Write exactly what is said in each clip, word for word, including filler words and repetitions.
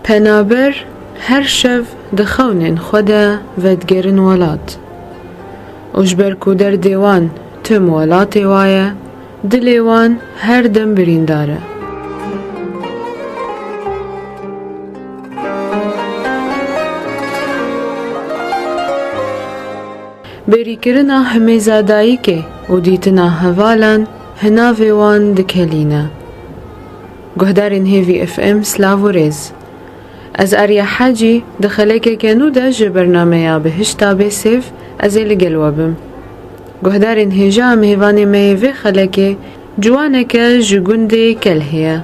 Penaber her şev di xewnên xwe de vedigerin welat û ji ber ku derdê wan tim welatê wa ye, dilê wan her dem birîndar e. Bêrîkirina himêza dayikê û dîtina hevalan hinavê wan dikelîne. Guhdarên Hêvî F M, silav û rêz. Ez Arya Hacî di xelekeke nû de ji bernameya Bihişta Bêsêv ez ê li gel we bim. Guhdarên hêja, mêvanê me yê vê xelekê ciwaneke ji gundê Kelhê ye.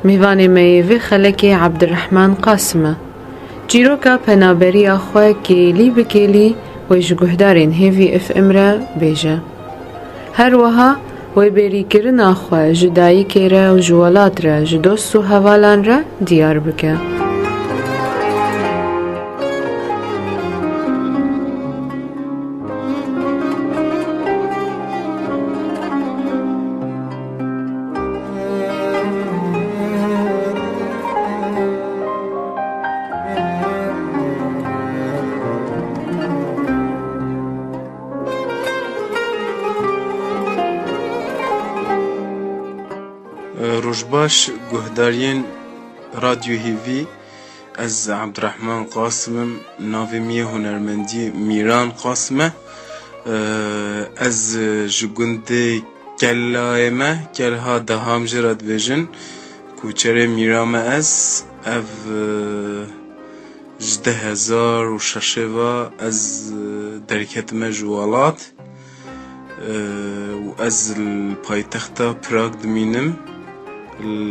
Mêvanê me yê vê xelekê Abdirehman Qasim e. Çîroka penaberiya xwe kêlî bi kêlî wê ji guhdarên Hêvî F M re bêje. Her wiha wê bêrîkirina xwe ji dayikê re û ji welat re, ji dost û hevalan re diyar bike. Roj baş, guhdariyên Radyo Hêvî. Ez Abdurrahman Qasim im, navê min yê hunermendî Mîran Qasim e. Ez ji gundê Kelayê me, Kelha Deham jê re dibêjin, kuçerê Mîra me ez. Ev, e, ji du hezar û şeşê ve ez, e, derketime ji welat. E, û ez li paytexta Prag dimînim,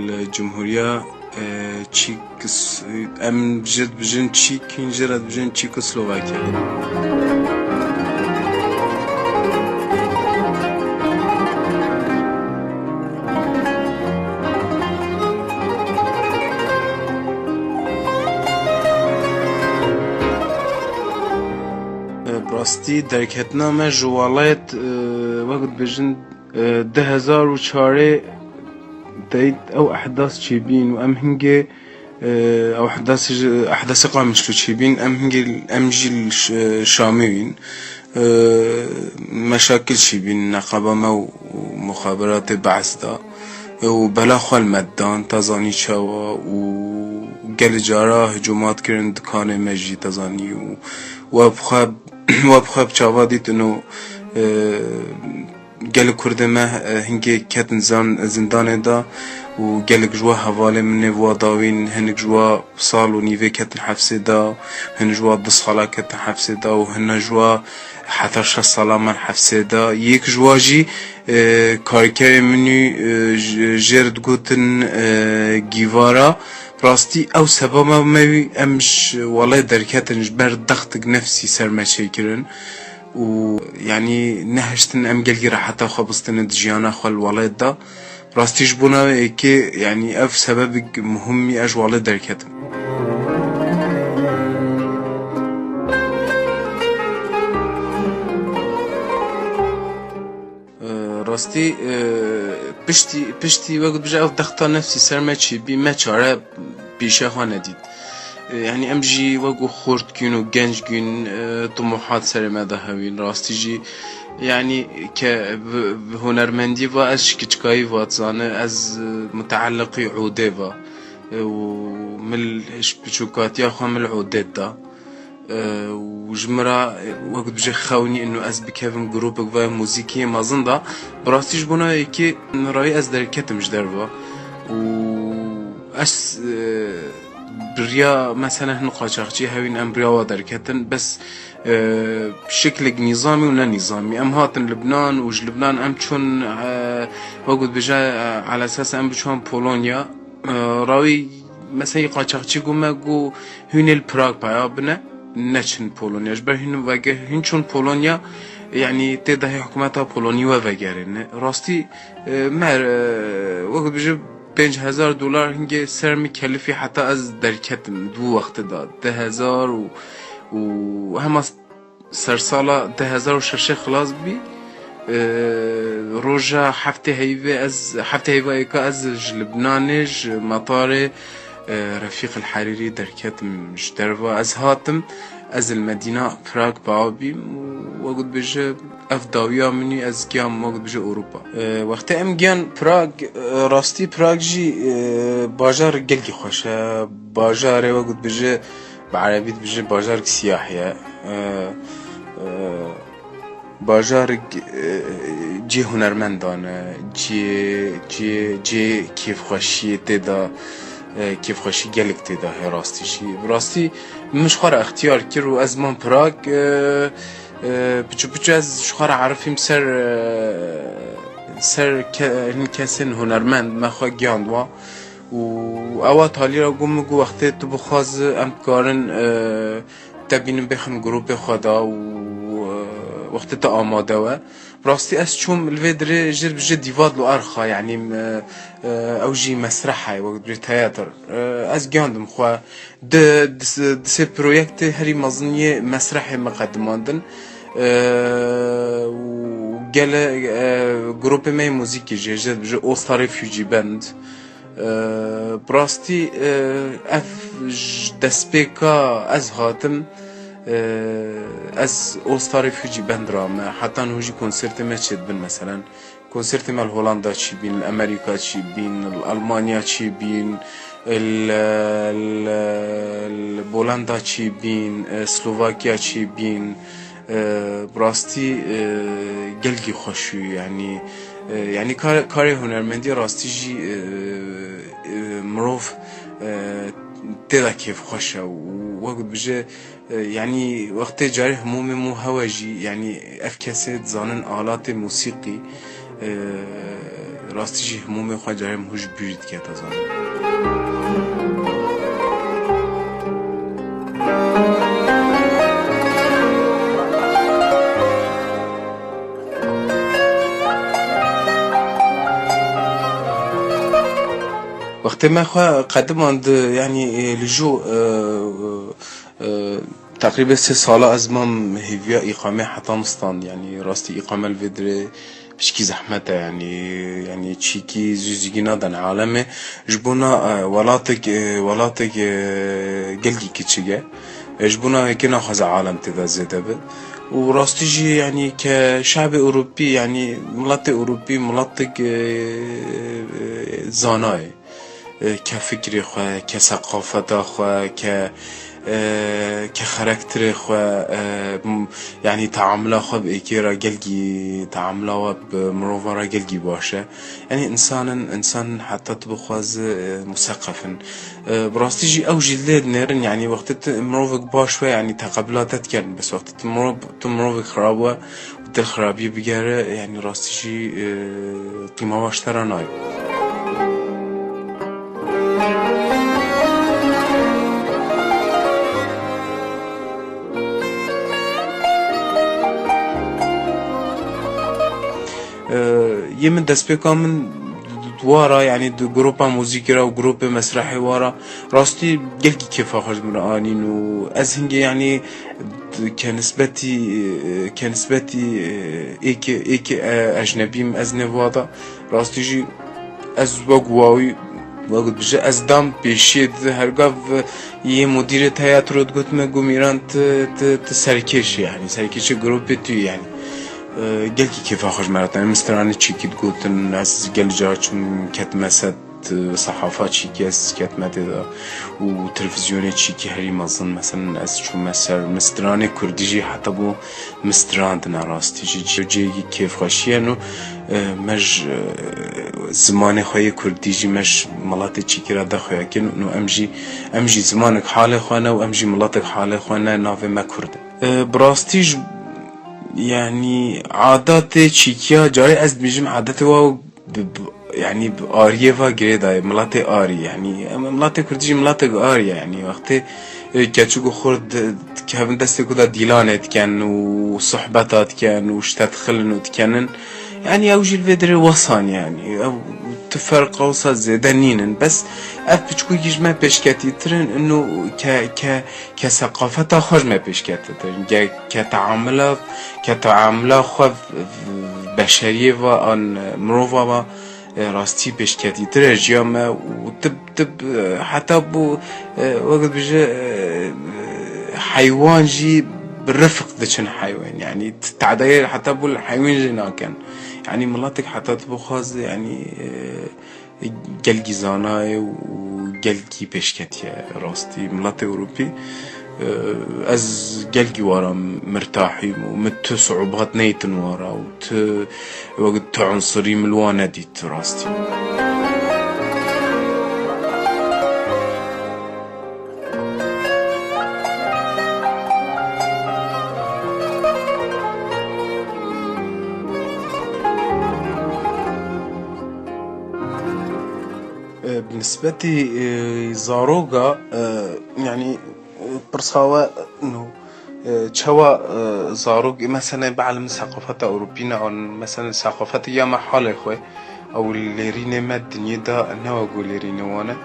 li Cumhuriya, e, Çîk-, em jê dibijin Çîk, hîn jê re dibijin Çîkoslovakya. E, bi rastî derketina me ji welat, e, wek dibêjin, e, du hezar û çarê deyt ew ehdas çêbîn û em hingê, e, ew ehdasê ji, ehdasê Qamişlo çêbîn, em hingê, em jî li Ş-, Şamê bîn. E, meşakil çêbîn, neqaba me û muxaberatê Be'es da. E, û bela xwe li me didan, te zanî çawa, û gelê cara hicûmat kirin dikanê me jî, te zanî, û we bi xwe, we bi xwe bi çava dîtin û, e, gelek Kurdê me, e, hingê ketin zan-, zindanê de û gelek ji we hevalê min ê wa dawîn, hinek ji we sal û nîvê ketin hefsê de, hin ji wa du sala ketin hefsê de û hina ji wa heta şeş sala man hefsê de. Yek ji wa jî, e, karkerê min û, e, j-, jê re digotin, e, Gîvara. Rastî ew sebaba me wî em ji welê derketin, ji ber dextik nefsî ser me çêkirin. û, yanî, nehiştin em gelkî reheta xwe bistinin di jiyana xwe li welêt de. Rastî ji bona wê yekê, yanî, ev sebebek muhim bî ez ji welêt derketim. E, rastî, e, piştî, piştî wek dibêje ev dexta nefsî ser me çêbî, me çare pîşe xwe nedît. E, yanî em jî wek û xort gîn û genc gîn, e, tumuhat serê me de hewîn. Rastî jî, yanî ke bi, bi hunermendî va ez şikiçkayî va dizane, ez, e, muteelliqî odê va. E, û min ji piçûkatiya xwe min li odê da. E, û ji min re, e, wek dibêje xewnî ino ez bikevim grûpek ve muzîkê mezin de. Bi rastî ji bona yekê min rayî ez derketim ji derve. Û ez, e, bi riya mesela hin qaçaxçî hewîn em bi riya wa derketin. Bes, e, şiklek nîzamî û ne nîzamî. Em hatin Libnan û ji Libnan em çûn, e, wek dibêje, e, ala esas em biçûn Polonya. E, rawî, mesela, qaçaxçî got me, got, hûn ê li Prag peya bine, neçin Polonya. Ji ber hûn vege-, hûn çûn Polonya, yanî tê dehê hikûmeta Polonî we vegerêne. Rastî, e, me, e, wek dibêje pênc hezar dolar hingê ser min kelifî heta ez derketim di wî wextê de. Du hezar û, û hema sersala du hezar û şeşê xilas bî. E, roja heftê heyvê ez, heftê heyva êka ez ji Libnanê, ji metarê, E, Refîq El Herîrî derketim ji derva. Ez hatim, ez li Medîna Prag bi aw bîm û wek dibêje ev dawiya min î, ez giyam wek dibêje Ewropa. E, wextê em giyan Prag, e, rastî Prag jî, e, bajar gelkî xweş e. Bajarê wek dibêje, bi erebî dibêje bajarek siyah ye. E, e, Bajarek, e, cihê hunermendan e, cihê, cihê, cihê kêfxweşiyê tê de, e, kêfxweşî gelek tê de heye rastî jî. Bi rastî min ji xwe re extiyar kir û ez mam Prag, e, e, piçû piçû ez ji xwe re erifîm ser, e, ser ke-, hin kesên hunermend me xwe giyand wan. Û ewa talî re got min, got, wextê tu bixwaze em dikarin, e, te bînin bêxin grûpê xwe de û, e, wextê te amade we. Bi rastî ez çûm li vê dirê ji, ji dîvat li erxa, yanî, e, e, ew jî mesreh e, wek dirê teatr. E, ez giyandim xwe. Di, di, di sê proyektê herî mezin yê mesrehê me qedimandin. E, û gele, e, grûpê me yê muzîkî jî, ji, ji All Star Refugee Band. E, bi rastî, e, ev ji destpêka ez hatim, e, ez All Star Refugee Band ra me. Heta niho jî konsertê me çêdibin, meselen. Konsertê me li Holanda çîbîn, li Amerîka çîbîn, li Almanya çîbîn, li, li, li Bolanda çîbîn, e, Slovakya çîbîn. E, bi rastî, e, gelkî xweş û, yanî, e, yanî kar-, karê hunermendî rastî jî, e, e, mirov, e, tê de kêfxweş e û wek dibêje, e, yanî wextê carê himûmê min hewe jî, yanî ev kesê dizanin alatê musîqî, e, rastî jî himûmê xwe carê min hû ji bîr dike, te zanî. Wextê me xwe qedimand, yanî, e, li jû, e, e, teqrîbê sê sala ez mam hêviya îqamê heta min stand, yanî rastî îqame li vê dirê piçkî zehmet e, yanî, yanî çîkî zû zîgî nadan alemê. Ji bona, e, welatek, e, welatek, e, gelkî kiçik e. E, ji bona wekê naxwaze alem tê de zêde be. Û rastî jî, yanî ke şabê Ewropî, yanî miletê Ewropî, miletek, e, e, zana ye. E, ke fikrê xwe, ke seqafeta xwe, ke, e, ke xerekterê xwe, e, m-, yanî teamula xwe bi êkê re gelkî, teamula we bi mirovan re gelkî baş e. Yanî însan in, însan heta tu bixwaze, e, museqef in. E, bi rastî jî ew jî lê dinêrin, yanî wextê tu mirovek baş we, yanî teqebula te dikin, bes wextê tu mirov, tu mirovek xirab we, dilxirabiyê bigere, yanî rastî jî, e, qîma we ji te re nayê. E, yê min destpêka min di, di, di wara, yanî di grupa muzîkê re û grupê mesrehê wara, rastî gelkî kêfa xwe ji min re anîn û ez hingê, yanî, ke nisbetî, ke nisbetî, e, êkê, êkê, e, ecnebî me, ez nêvada. Rastî jî ez wek wawî, wek dibêje, ez dam pêşiyê di hergav yê mudîrê teyatro digot me, got, Mîran, tu, tu, tu serkêş î, yanî serkêşê grûpê tu yî, yanî. E, gelkî kêfa xwe ji me re tane. Min stranê çîkî digotin, ez gelî cara çûm ketime ser, e, sehafa çîkî ez ketime tê de û televîzyonê çîkî herî mezin, meselen ez çûme ser. Min stranê kurdî jî heta bû min strandine rastî jî cê-, cihekî kêfxweşî ye. Nû, e, me ji, e, zimanê xwe yê kurdî jî me ji miletê çîkî re de xuya kir. Nû em jî, em jî zimanek halê xwe ne û em jî miletek halê xwe ne, navê me kurd e. E, bi rastî ji, yanî, adatê çîkiya, carê ez dibêjim, adetê wa bi, bi, yanî, bi ariyê va girêdayê, miletê arî, yanî, em, miletê kurdî jî miletek arî ye, yanî, wextê, e, keçik û xurt di, dikevin destê ku de dîlanê diken û sohbeta diken û ji te dixilin û dikenin, yanî, ew jî li vê dirê wesan, yanî, ew tu ferqa wisa zêde nînin, bes ev piçkûkî ji me pêşketîtir in, ino ke, ke, ke seqafeta xwe ji me pêşketîtir in, ke, ke teamula, ke teamula xwe v-, v-, beşeriyê ve an mirova ve, Rastî pêşketîtir e jiya me û tib, tib, e, heta bû, e, wek dibêje, e, heywan jî bi rifq diçin heywan. Yanî t-, tadayê heta bû li heywan jî nakin. Yanî miletek heta tu bixwaz, yanî, e, gelkî zana ye û gelkî pêşketî ye rastî. Miletê Ewropî, e, ez gelkî wara mirtahîm û min tu siûbat neytin wara û tu wek tu unsirî min li wan nedît rastî. E, bi nisbetî, e, zaroga, e, yanî, e, pirsa we nû, e, çawa, e, zarok, mesela, bi elim seqafeta Ewropî ne, an, mesela, seqafetê ya me halê xwe, ew lêrînê me dinyê de ne wek ku lêrînê wan e.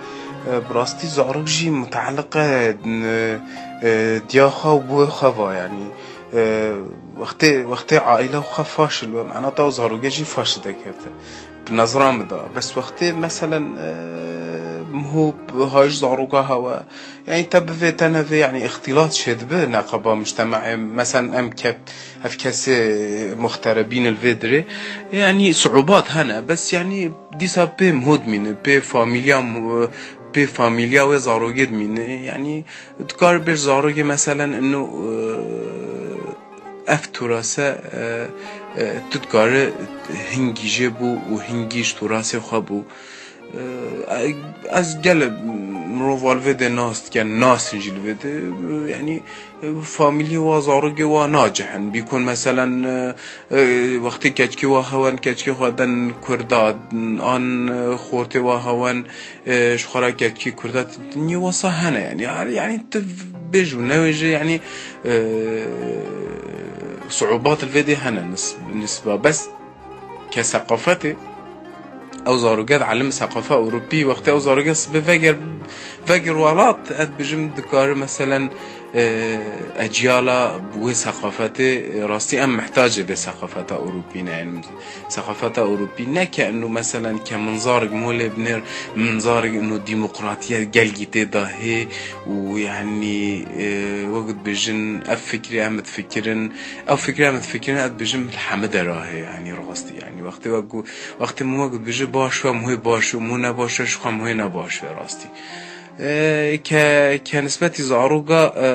E, bi rastî zarok jî mutaliq e, n-, e, diya xwe û bûyê xwe va, yanî, e, wextê, wextê aîla xwe faşil be, mena te ew zarokê jî faşil dekevte. Bi nezra min de. Bes wextê, meselen, e, miho haj zaroka hewe, yanî te bivê te nevê, yanî îxtîlat çêdibe neqeba mujtemaê, meselen, em ke-, ev kesê muxterebîn li vê dirê, yanî siûbat hene, bes yanî dîsa pê miho dimîne, pê famîlya mu-, pê famîlya wê zarokê dimîne, yanî dikare bêj zarokê, meselen, ino, e, ev turase, e, e, tu dikare hingî jê bû û hingî ji turasê xwe bû. E, ez gelek mirov li vê dê nas dikin, nasin jî li vê dê, e, yanî, e, famîlî wa zarokê wa nacihin. Bîkon, meselen, e, e, wextê keçkê wa hewen, keçkê xwe den kurda, an, e, xortê wa hewen, e, ji xwe re keçkî kurda, nî wesa hene, yanî, yanî, yanî tu bêj û newêje, yanî, e, siûbat li vê dê hene nis-, nisba. Bes ke seqafetê, ew zaroge di elim seqafa Ewropî, wextê ew zaroge sibe veger, veger welat, ez dibêjim dikare, meselen, e, eciyala wê seqafetê, e, rastî em mihtacê vê seqafeta Ewropî ne. Yanî seqafeta Ewropî ne ke ino, meselen, ke min zarek molê binêr, min zarek ino demokratiyet gelkî tê de hê û, yanî, e, wek dibêjin, ev fikrê em difikirin, ew fikrê em difikirin, ez dibêjim li hemî dera hê, yanî rastî, yanî wextê wek ku, wextê min wek dibêje baş we, min hê baş we, min ne baş we, ji xwe min hê ne baş we rastî. E, ke, ke nisbetî zaroga, e,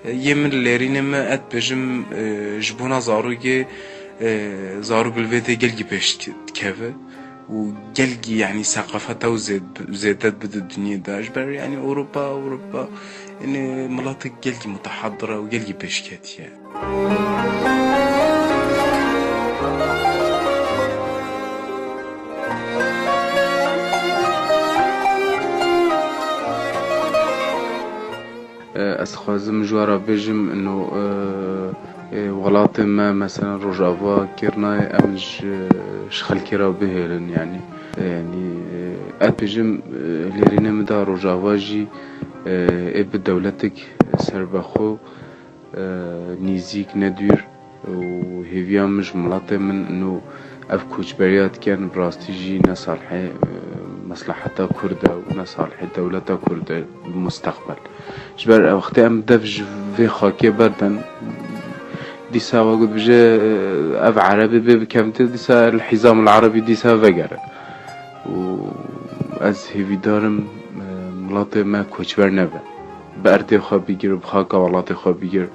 Yê min li lêrînê me, ez dibêjim, e, ji bona zarokê, e, zarok li vê dê gelkî pêş dikeve û gelkî, yanî, seqafeta wî zêd-, zêde dibide dinyê de. Ji ber, yanî, Ewropa, Ewropa, yanî, miletek gelkî muteheddir e û gelkî pêşketî ye. E, ez dixwazim ji we re bêjim, ino, e, e, welatê me, mesela, Rojava kêr nayê em ji, ji xelkê re bihêlin, yanî. E, yanî, e, ez dibêjim, e, lêrînê min de Rojava jî, e, ê bi dewletek serbexwe, e, nîzîk, ne dûr, û hêviya min ji miletê min ino ev koçberiya dikin, bi rastî jî ne salihê, e, mesleheta Kurd e û ne salihê dewleta Kurd e bi mustaqbel. Ji ber wextê em dev ji vê xakê berdin, dîsa wek dibêje, e, ev Erebê bê bikevin tê, dîsa el hizam el Erebî dîsa vegere. Û ez hêvîdar im, e, miletê me koçber nebe. Bi erdê xwe bigir, bi xaka welatê xwe bigir.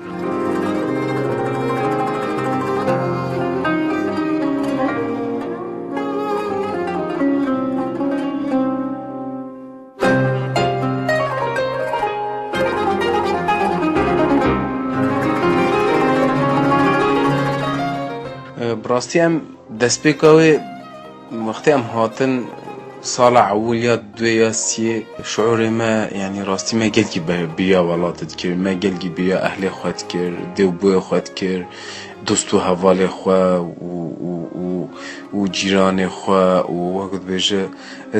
E, bi rastî em destpêka wê, wextê em hatin sala ewil ya duyê ya siyê, şiûrê me, yanî rastî me gelkî be-, bêriya welatê dikir, me gelkî bêriya ehlê xwe dikir, dê û bûyê xwe dikir, dost û hevalê xwe û, û, û, û cîranê xwe û wek dibêje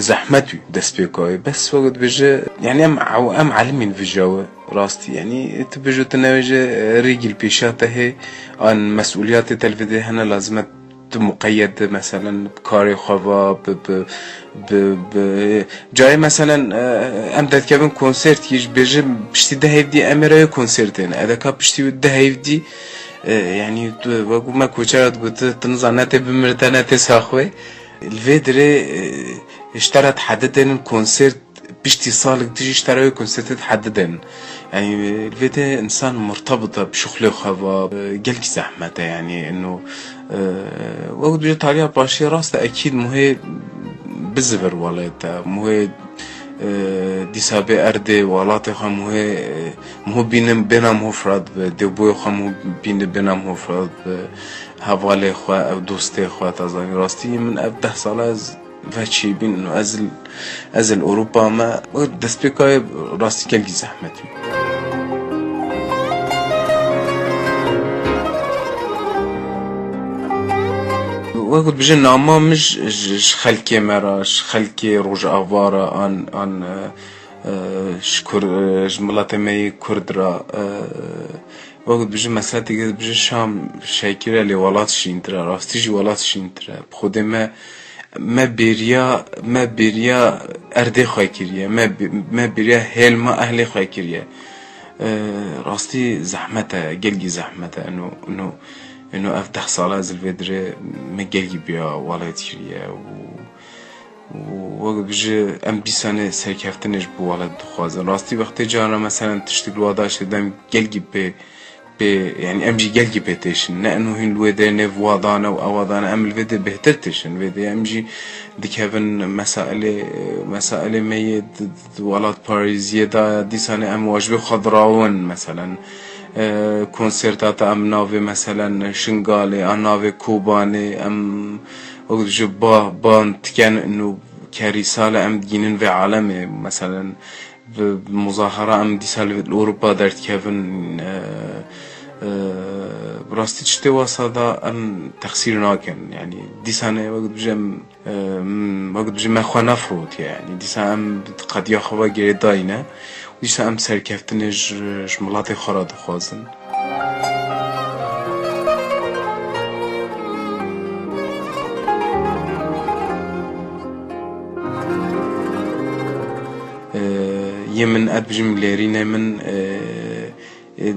zehmet wî destpêka wê. Bes wek dibêje, yanî em ew-, em elimîn vija we rastî. Yanî tu bêje tu newêje rêgî li pêşiya te hê an mesûliyatê te li vê dê hene lazim e Tu muqeyyed, meselen, bi karê xwe ve, bi, bi, bi, bi, carê, meselen, e, em derdikevin konsertî, ji bêjin piştî deh hevdî em ê rewê konsertê ne. Edeka piştî deh hevdî, e, yanî tu, wekû me koçera digot, tu nizan ne tê bimire te ne tê saxwê. Li vê dirê, e, ji te re dihedidênin konsert, piştî salek dijî ji te re wê konsertê dihedidin. Yanî, li vê de însan murtebit e bi şixulê xwe ve, gelkî zehmet e, yanî, ino, e, wek dibêje tariha paşê rast e, ekîd muhê bizivir welêt e, muhê, e, dîsa bê erdê welatê xwe, muhê, e, muhê bînin bêna muhê firat bi, dêwboyê xwe muhê bînin bêna muhê firat bi, hevalê xwe, ew dostê xwe, te zanî rastî min ev deh sala ez veçî bîn û ez li, ez li Ewropa me, destpêka rastî gelkî zehmet bî. Wek dibêje nama min ji, ji, ji xelkê me re, ji xelkê Rojava re an, an, e, e, ji Kur-, e, ji miletê me yê Kurd re, e, wek dibêje mesela tê dibêje Şam şekîr e lê welat şîntir e, rastî jî welat şîntir e. Bi xwedê me me bêriya, me bêriya erdê xwe kiriye, me bê-, me bêriya hêlma ehlê xwe kiriye. E, rastî zehmet e, gelkî zehmet e. Ino, ino, ino ev deh sala ez li vê dirê me gelkî bêriya welat kiriye û, û wek dibêje em dîsanê serkeftinê ji bo welat dixwazin. Rastî wextê cara meselen tiştik li wa da şê dem gelkî pê pê, yanî em jî gelkî pê têşin. Ne eno hîn li wê derê nêv wa dane û ewa dane, em li vê dê bêhtir têşin. Vê dê em jî dikevin mesailê, mesailê me yê di, di welatparêziyê de ya, dîsanê em wa ji vê xwe dirawin, meselen, e, konserta te em navê, meselen, Şingalê, an navê Kobanê, em wek ji ba, ban diken û kerîsale em digînin vê alemê, meselen, bi, bi muzahara em dîsa li, li Ewropa derdikevin, e, e, bi rastî tiştê wasa da em texsîr nakin. Yanî dîsa ne wek dibêje em, e, m-, wek dibêje me xwe nefirotiye. Yanî dîsa em qediya xwe ve girêdayî ne. Dîsa em serkeftinê ji, ji miletê xwe re dixwazin. Ee, yê min, ez dibêjim, lêrînê min, ee, ee,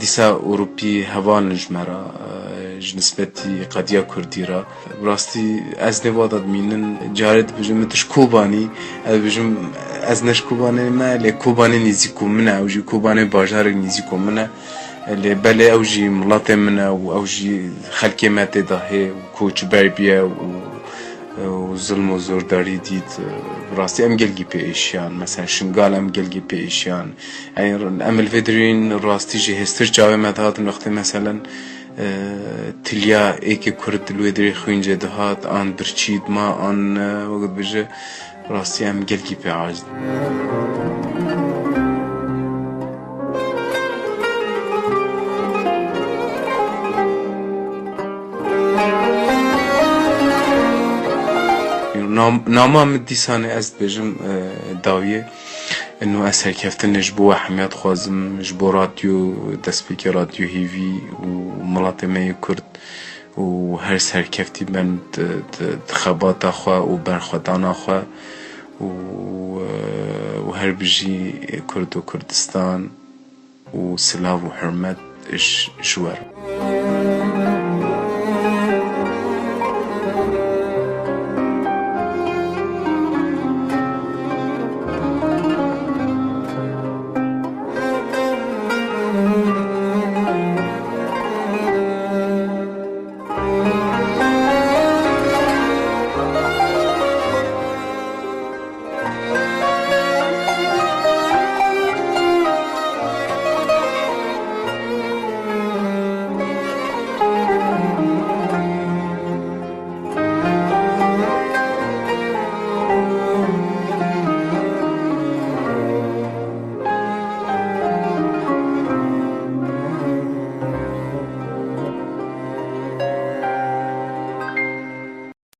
dîsa Ewropî heval in ji me re, ee, ji nisbetî qediya Kurdî re. Bi rastî ez nêva de dimînin, carê dibêjim, min tu ji Kobanî, ez dibêjim, ez ne ji Kobanê me, lê Kobanê nêzîko min e, ew jî Kobanê bajarek nêzîko min e. Lê belê ew jî miletê min e û ew jî xelkê me tê de hê û koçber bûye û, û zilm û zordarî dît. Bi rastî em gelkî pê êşiyan. Mesela Şingal em gelkî pê êşiyan. Yanî em li vê derîn rastî jî hêstir çavê me dihatin wextê meselen, e, tiliya êkê Kurd li wê derê xwîncê dihat, an birçî dima, an, e, wek dibêje, rastî em gelkî pê aciz in. Nam-, nama min dîsanê ez dibêjim, e, dawiyê. Ino ez serkeftinê ji bo we hemiya dixwazim, ji bo radyo, destpêkê Radyo Hîvî û miletê me yê Kurd û her serkeftî ben di, di, di xebata xwe û berxwedana xwe û, e, û her bijî Kurd û Kurdistan û silav û hurmet ji, ji we re.